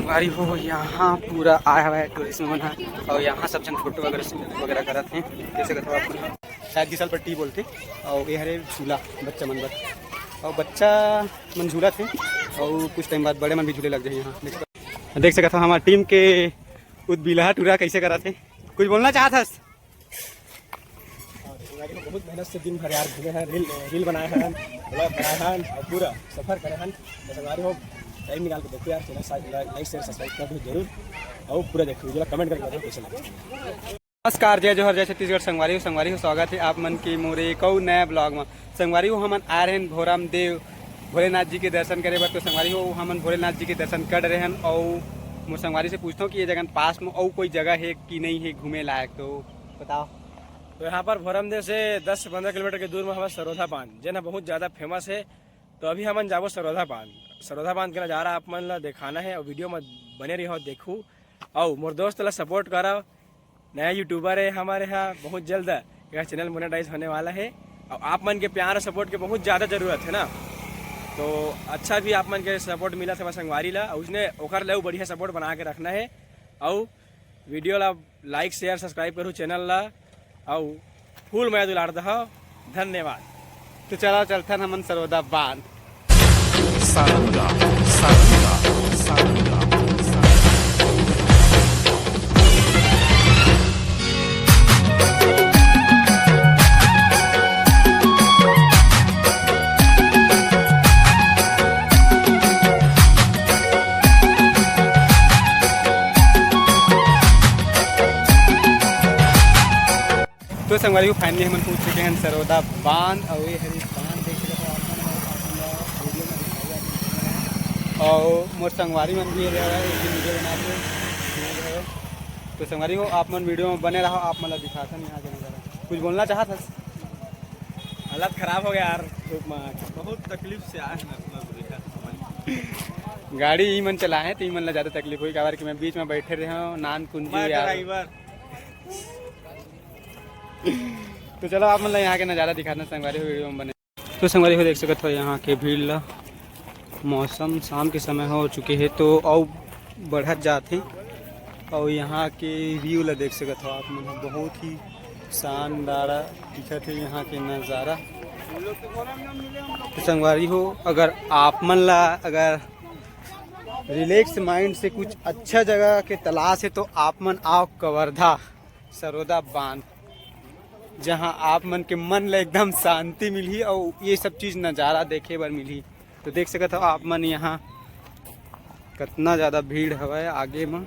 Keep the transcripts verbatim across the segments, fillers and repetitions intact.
संगवारी हो, यहाँ पूरा आए हवय टूरिस्ट मन ह, अउ यहाँ सब झन फोटो वगैरह शूट वगैरह करत हे। देख सकत हो आप मन ह, शायद घिसल पट्टी बोलथे, अउ ये हरे झूला बच्चा मन बर, अउ बच्चा मन झूलत हे, अउ कुछ टाइम बाद बड़े मन भी झूले लग जाही। यहाँ देख सकत हो हमार टीम के उदबिलहा टूरा कैसे करत हे। कुछ बोलना चाहत हस? और संगवारी हो, बहुत मेहनत से दिन भर यार घूमे हैं, रील, रील बनाए हैं, ब्लॉग बनाए हैं और पूरा सफर करे हैं। तो संगवारी हो, टाइम निकाल के देखो यार, चैनल सा-, लाइक, शेयर, सब्सक्राइब कर दो जरूर, और पूरा देखो वीडियो, कमेंट करके बताओ कैसे लगे। नमस्कार, जय जोहार, जय छत्तीसगढ़। संगवारी हो, संगवारी हो, स्वागत है आप मन के मोरे एक अउ नया ब्लॉग में। संगवारी हो, हमन आए रहन भोरम देव भोलेनाथ जी के दर्शन करे बर। तो संगवारी हो, हमन भोलेनाथ जी के दर्शन कर रहे हन, अउ मोर संगवारी से पूछता हूँ कि ये जगह पास में अउ कोई जगह है कि नहीं है घूमे लायक, तो बताओ। तो यहाँ पर भोरमदेव से दस से पंद्रह किलोमीटर के दूर में हमारा सरोधा बांध, जेन ह बहुत ज़्यादा फेमस है। तो अभी हमन जाबो सरोधा बांध। सरोधा बांध के नज़ारा आप मन ला दिखाना है और वीडियो में बने रहो, देखू। अउ मोर दोस्त ला सपोर्ट करो, नया यूट्यूबर है हमारे यहाँ, बहुत जल्द एकर चैनल मोनेटाइज होने वाला है। और आप मन के प्यार और सपोर्ट के बहुत ज़्यादा ज़रूरत है ना, तो अच्छा भी आप मन के सपोर्ट मिला था संगवारी ला, उसने ओकर ले बढ़िया सपोर्ट बना के रखना है। और वीडियो ला लाइक, शेयर, सब्सक्राइब करू चैनल ला, अउ फूल मया दुलार दहो। धन्यवाद। तो चला चलथन हमन सरोदा बांध। सारंगा, सारंगा, सारंगा, सारंगा। तो संगवारी हो, finally हमन पहुंच चुके हैं सरोदा बांध। और ये हरी बांध देख रहे हो आप मन, और आप मन ला वीडियो में दिखाई आप मन। और मोर संगवारी मन भी रहे हैं, एक दिन वीडियो बना के। तो संगवारी हो, आप मन वीडियो में बने रहो, आप मन ला दिखाथन यहाँ के नज़ारा। कुछ बोलना चाहत हस? हालत खराब हो गया यार, धूप में। बहुत तकलीफ से आए हैं अपना दूरी का। गाड़ी ई मन चलाए हैं, तो ई मन ला ज़्यादा तकलीफ हुई, काबर कि मैं बीच में बैठे रहे हूँ, नान कुंजी मैं यार। ड्राइवर। तो चलो, आप मन ला यहाँ के नज़ारा दिखाना संगवारी हो, वीडियो में बने। तो संगवारी हो, देख सकत हो यहाँ के भीड़ ला। मौसम शाम के समय हो चुके हे, तो अउ बढ़त जात हे। अउ यहाँ के व्यू ला देख सकत हो आप मन ह, बहुत ही शानदार दिखत हे यहाँ के नज़ारा। तो संगवारी हो, अगर आप मन ला अगर रिलैक्स माइंड से कुछ अच्छा जगह के तलाश है, तो आप मन आओ कवर्धा सरोदा बांध, जहां आप मन के मन ला एकदम शांति मिलही और ये सब चीज़ नज़ारा देखे बर मिलही। तो देख सकत हो आप मन यहाँ कतना ज़्यादा भीड़ हवय आगे म।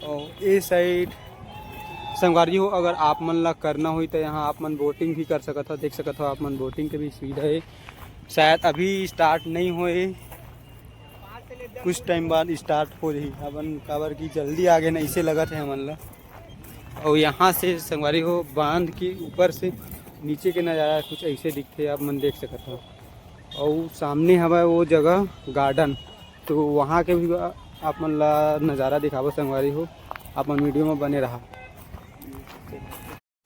और ये साइड संगवारी हो, अगर आप मन ला करना होही तो यहाँ आप मन बोटिंग भी कर सकत हो। देख सकत हो आप मन, बोटिंग के भी सुविधा है। शायद अभी स्टार्ट नहीं होए, कुछ टाइम बाद स्टार्ट हो जाही। अपन काबर की जल्दी आगे नहीं से लगत है हमन ला। और यहाँ से संगवारी हो, बांध के ऊपर से नीचे के नज़ारा कुछ ऐसे दिखते, आप मन देख सकत हो। और सामने हवय वो जगह गार्डन, तो वहाँ के भी आप मन ला नज़ारा दिखाबो संगवारी हो, आप मन वीडियो में बने रहा।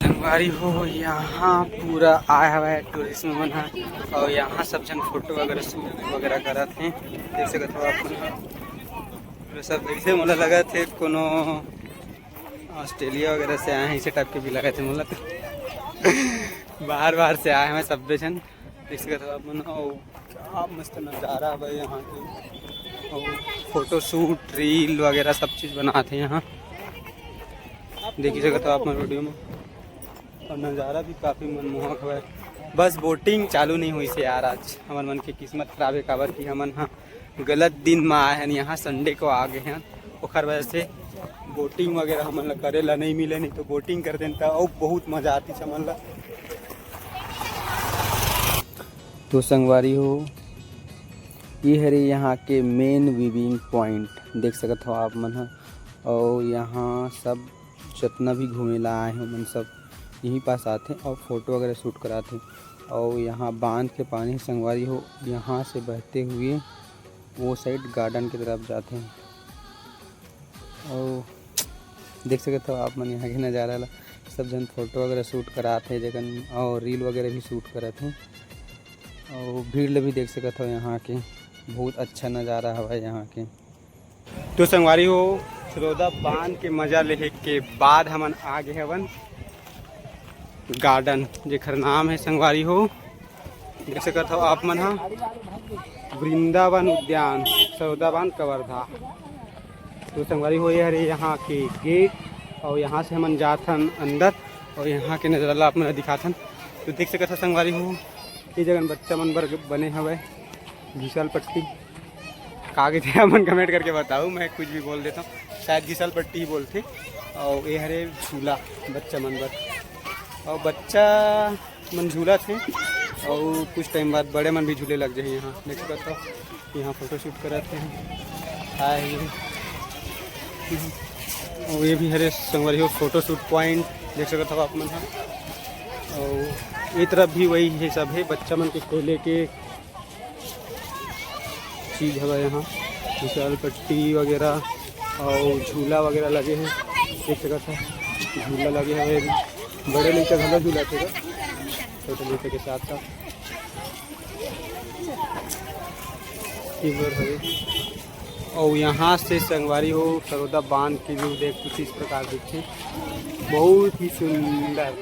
संगवारी हो, यहाँ पूरा आए हवय टूरिस्ट मन ह, और यहाँ सब झन फोटो वगैरह शूट वगैरह करत हे। देख सकत हो आप मन ह, पूरा सब ऐसे मोला लगत हे कोनो ऑस्ट्रेलिया वगैरह से आए हैं, इसे टाइप के भी लगत हे मोला तो। बाहर बाहर से आए हैं सब झन। देख सकत हो आप मन, अउ क्या मस्त नज़ारा हवय यहाँ के। अउ फोटो शूट, रील वगैरह सब चीज़ बनात हे यहाँ, देख ही सकत हो आप मन वीडियो में। और नज़ारा भी काफ़ी मनमोहक हवय। बस बोटिंग चालू नहीं होइस हे यार, आज हमर मन के किस्मत खराब है, काबर कि हमन ह गलत दिन में आए हैं, यहाँ संडे को आ गए हैं, ओखर वजह से बोटिंग वगैरह हमन ला करे ला नहीं मिले, नहीं तो बोटिंग करते त अउ बहुत मज़ा आती हमन ला। तो संगवारी हो, ये हरे यहाँ के मेन व्यूइंग पॉइंट, देख सकत हो आप मन ह। और यहाँ सब जतना भी घूमे ला आए हैं, मन सब यहीं पास आथे और फोटो वगैरह शूट कराथे। और यहाँ बांध के पानी संगवारी हो, यहाँ से बहते हुए वो साइड गार्डन की तरफ जाथे। और देख सकत हो आप मन यहाँ के नज़ारा ला, सब झन फोटो वगैरह शूट करात हे जगन, और रील वगैरह भी शूट करत हे। और भीड़ ला भी देख सकत हो यहाँ के, बहुत अच्छा नज़ारा हवय यहाँ के। तो संगवारी हो, सरोदा बांध के मजा लेहे के बाद हमन आ गे हवन गार्डन, जेकर नाम है संगवारी हो, देख सकत हो आप मन हा, वृंदावन उद्यान, सरोदा बांध कवर्धा। तो संगवारी हो, ये हरे यहाँ के गेट, और यहाँ से हमन जात हन अंदर, और यहाँ के नजारा ला आप मन ला दिखाथन। तो देख सकत हो संगवारी हो, ये जगह बच्चा मन बर बने हवय घिसल पट्टी। का कहिथे, हमन कमेंट करके बताओ, मैं कुछ भी बोल देता हूँ। शायद घिसल पट्टी ही बोलथे। और ये हरे झूला बच्चा मन बर, और बच्चा मन झूलत हे, और कुछ टाइम बाद बड़े मन भी झूले लग जाही। यहाँ देख सकत हो, यहाँ फोटो शूट करत हे। हाय, और ये भी हरे संगवारी हो, फोटो शूट पॉइंट देख सकत हो आप मन ह। और ये तरफ भी वही है, सब है बच्चा मन के खेले के चीज हवय। यहाँ घिसल पट्टी वगैरह और झूला वगैरह लगे हैं, देख सकत हो झूला लगे हवय। बड़े लइका घलो झूलत हे, छोटे लइका के साथ साथ। ये बर हवे। और यहाँ से संगवारी हो, सरोदा बांध के व्यू देख कुछ इस प्रकार दिखथे। बहुत ही सुंदर,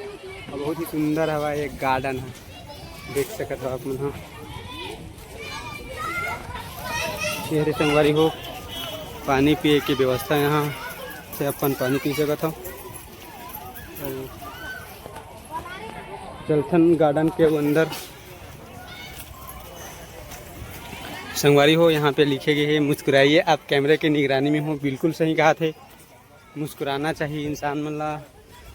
बहुत ही सुंदर हवा, एक गार्डन है, देख सकत हो आप मन ह। ये हरे संगवारी हो, पानी पिए के व्यवस्था, यहाँ से अपन पानी पी सकत हो। और चलथन गार्डन के अंदर। संगवारी हो, यहाँ पे लिखे गए है, "मुस्कुराइए, आप कैमरे के निगरानी में हो।" बिल्कुल सही कहा थे, मुस्कुराना चाहिए इंसान मन ला,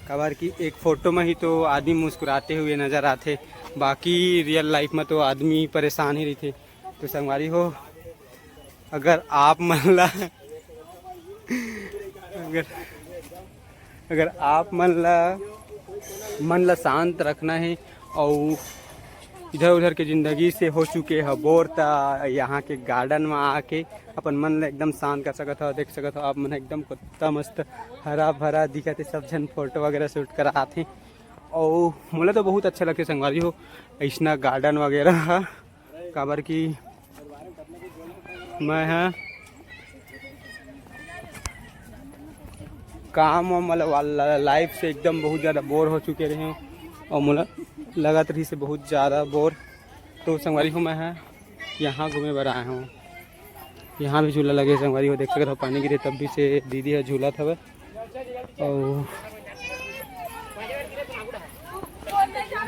काबर कि एक फोटो में ही तो आदमी मुस्कुराते हुए नजर आते, बाकी रियल लाइफ में तो आदमी परेशान ही रहते। तो संगवारी हो, अगर आप मन ला अगर अगर आप मन ला मन ला शांत रखना है और इधर उधर के जिंदगी से हो चुके ह बोर, त यहाँ के गार्डन में आके अपन मन ला एकदम शांत कर सकत हो। देख सकत हो आप मन एकदम कितना मस्त हरा भरा दिखत है, सब झन फोटो वगैरह शूट करात हैं। और मोला तो बहुत अच्छा लगता है संगवारी हो ऐसना गार्डन वगैरह ह, काबर कि मैं ह काम वाम वाला लाइफ से एकदम बहुत ज़्यादा बोर हो चुके रहे हूँ और मोला लगत रही से बहुत ज़्यादा बोर। तो संगवारी हो, मैं ह यहाँ घूमे बर आया हूँ। यहाँ भी झूला लगे संगवारी हो, देख सकत हो पानी गिरे तब भी से दीदी ह झूलत हवे। और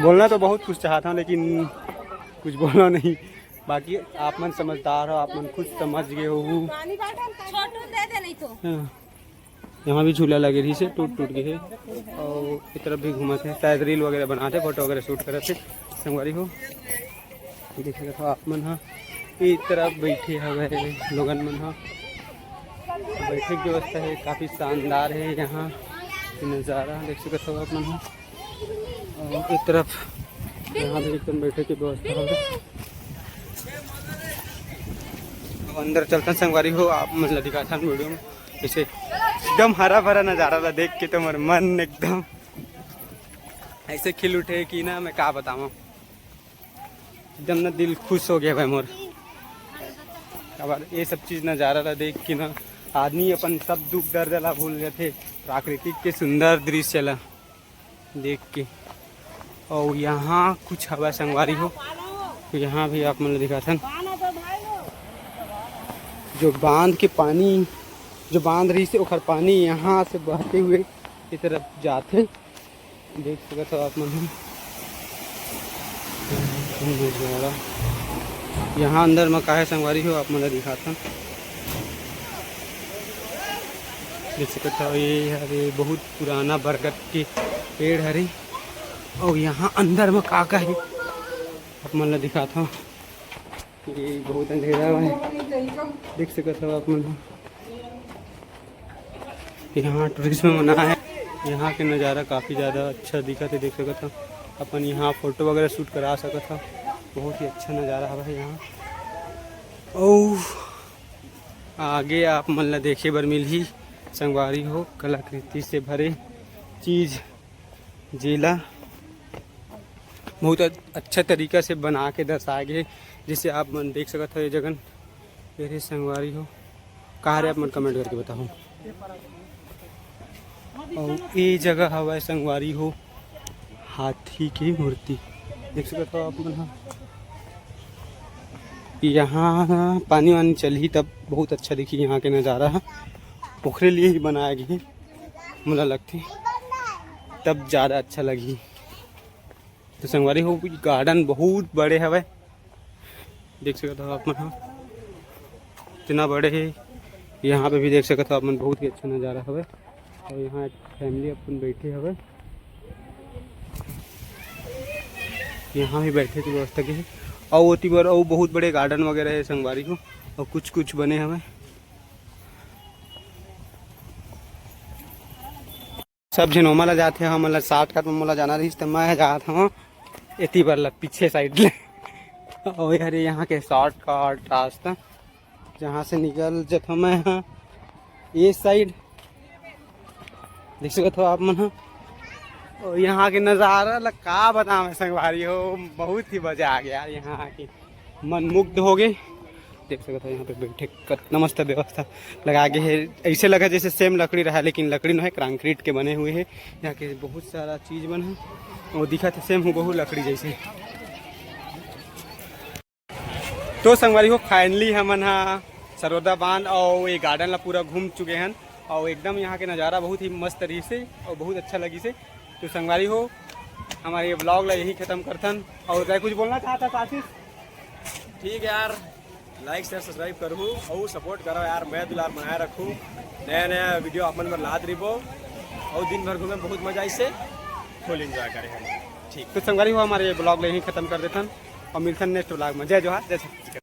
बोलना तो बहुत कुछ चाहता हूँ लेकिन कुछ बोला नहीं, बाकी आप मन समझदार हो, आप मन खुद समझ गए हो। छोटू दे दे नहीं तो। हाँ। यहाँ भी झूला लगे रही से टूट टूट गए है और ये तरफ भी घूमत है, शायद रील वगैरह बनाते, फोटो वगैरह शूट करत है संगवारी हो। देख सकत हो आप मन ह, ये तरफ बैठे हवे लोगन मन ह, बैठे की व्यवस्था है, काफ़ी शानदार है यहाँ के नज़ारा देख सकत हो आप मन ह। और एक तरफ यहाँ भी एकदम बैठे की व्यवस्था है। अब अंदर चलथन संगवारी हो, आप मन ला दिखाथन वीडियो में। ऐसे एकदम हरा भरा नज़ारा ला देख के तो मोर मन एकदम ऐसे खिल उठे कि ना, मैं का बताऊँ, एकदम ना दिल खुश हो गया भाई मोर। अब ये सब चीज़ नज़ारा ला देख के ना आदमी अपन सब दुख दर्द ला भूल जाथे, प्राकृतिक के सुंदर दृश्य ला देख के। और यहाँ कुछ हवा संगवारी हो, तो यहाँ भी आप मन ला दिखाथन, जो बांध के पानी, जो बांध रही से ओखर पानी यहाँ से बहते हुए ये तरफ जाथे, देख सकत हो आप मन ह। यहाँ अंदर म का हे संगवारी हो, आप मन ला दिखाथन। देख सकत हो, ये हरे बहुत पुराना बरगद के पेड़ हरे। और यहाँ अंदर म का का हे, आप मन ला दिखाथन। ये बहुत अंधेरा है, देख सकत हो आप मन ह। यहाँ टूरिज्म मना है। यहाँ के नज़ारा काफ़ी ज़्यादा अच्छा दिखत है, देख सकत हो। अपन यहाँ फोटो वगैरह शूट करा सकत हो, बहुत ही अच्छा नज़ारा हवे यहाँ। और आगे आप मन ला देखे बर मिलही संगवारी हो, कलाकृति से भरे चीज़, जेला बहुत अ-, अच्छा तरीका से बना के दर्शाए गे हे। जैसे आप मन देख सकत हो, ये जगन, ये रे संगवारी हो, कहाँ रे, आप मन comment करके बताओ। अउ ए जगह हवय संगवारी हो, हाथी के मूर्ति देख सकत हो आप मन ह। यहाँ पानी वानी चलही तब बहुत अच्छा दिखही यहाँ के नज़ारा ह। ओखरे लिए ही बनाया गे हे, मोला लगथे तब ज़्यादा अच्छा लगही। तो संगवारी हो, garden बहुत बड़े हवय, देख सकत हो आप मन ह, इतना बड़े हे। यहाँ पे भी देख सकत हो आप मन, बहुत ही अच्छा नज़ारा हवय। और यहाँ एक family अपन बैठे हवय, यहाँ भी बैठे के व्यवस्था के हे। और ओती बर अउ बहुत बड़े garden वगैरह हे संगवारी हो, और कुछ कुछ बने हवय। सब झन ओमा ला जात हे, हमन ला shortcut में मोला जाना रहिस, त मैं जात हवं एती बर ला पीछे side ले। और हरे यहाँ के shortcut रास्ता, जहाँ से निकल जत हवं मैं ह ये side, देख सकत हो आप मन ह। और यहाँ के नज़ारा ला का बतावं संगवारी हो, बहुत ही मजा आ गया यार यहाँ आके। मन मुग्ध हो गए। देख सकत हो यहाँ पे बैठे कतना मस्त व्यवस्था लगा गे हे। ऐसे लगा जैसे same लकड़ी रहा, लेकिन लकड़ी नोहे, concrete के बने हुए हे। यहाँ के बहुत सारा चीज मन हे, वो दिखत हे same हूबहू लकड़ी जैसे। तो संगवारी हो, finally हमन हा सरौदा बांध और ये garden ला पूरा घूम चुके हन और एकदम यहाँ के नज़ारा बहुत ही मस्त रहिस हे और बहुत अच्छा लगिस हे। तो संगवारी हो, हमारे ये vlog ला यहीं खत्म करथन। और तैं कुछ बोलना चाहता आशीष? ठीक है यार, like share subscribe करहू और support करो यार, मया दुलार बनाए रखू। नया नया video आप मन बर लात रहिबो और दिन भर घूमे बहुत मजा आइसे, full enjoy करे हम। ठीक, तो संगवारी हो, हमारे ये vlog ला यहीं खत्म कर देथन और मिलथन next vlog में। जय जोहार, जय छत्तीसगढ़।